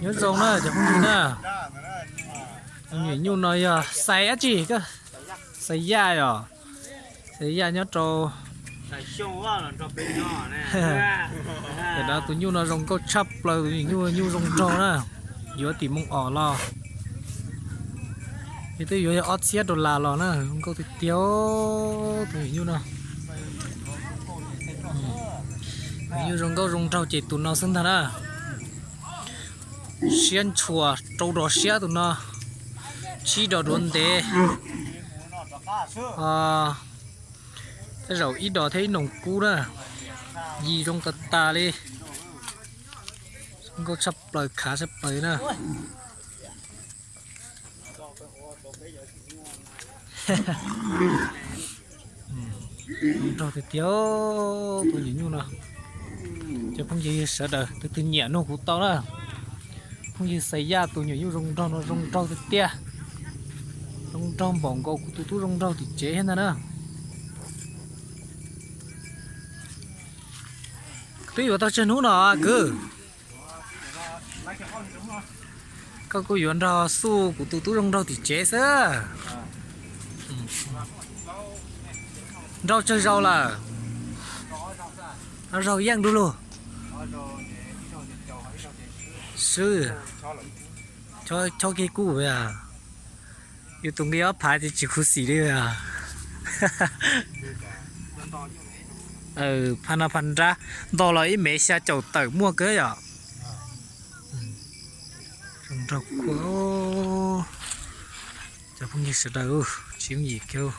Nyob zoo na cov phooj ywg na, tus nyuam nyuj no yog Xais dab tsi? Xais Yaj yom? Xais Yaj nyob rau Tam no tus nyuj no zoo nkauj tshaj plaws, tus nyuam nyuj nyuj zoo nraug na, yuav tim moos os los. Yog twb yuav yog ob txhiab dollar los na, zoo nkauj tiag tiag tus nyuam nyuj no. Nyuj zoo nkauj zoo nraug ces tus no xwb ntag na. Siab ntshua rau dos siab tus no, tsib dos duav ntev, tej zaum ib dos thiab ib noos kub na. Yig zoo tas tas li, zoo nkauj tshaj plaws khav tshaj plaws na. Zoo nraug tiag tiag tus nyuam nyuj no. Cov phooj ywg sawv daws tus twg nyiam nug kuv tau na. Phooj ywg Xais Yaj tus nyuam nyuj zoo nraug no zoo nraug tiag tiag, zoo nraug npaum nkaus kuv tus tub zoo nraug tim tsev thiab ntag na. Twb yuav tau tsawg hnub no kwv? Koj kuj yuav nrog xuj kuv tus tub zoo nraug tim tsev xwb. Nrauj tsawg zaus lawm? Ob zaug yeej du lug. Swb, chob kiag kub. Yus tus nqi ob phav ces tsis khuv xim li. Phav no phav nrab, nto los ib mev xya caum tawm muaj kawg yom. Zoo nraug kua. Cov phooj ywg sawv daws, tsis yooj yim kiag.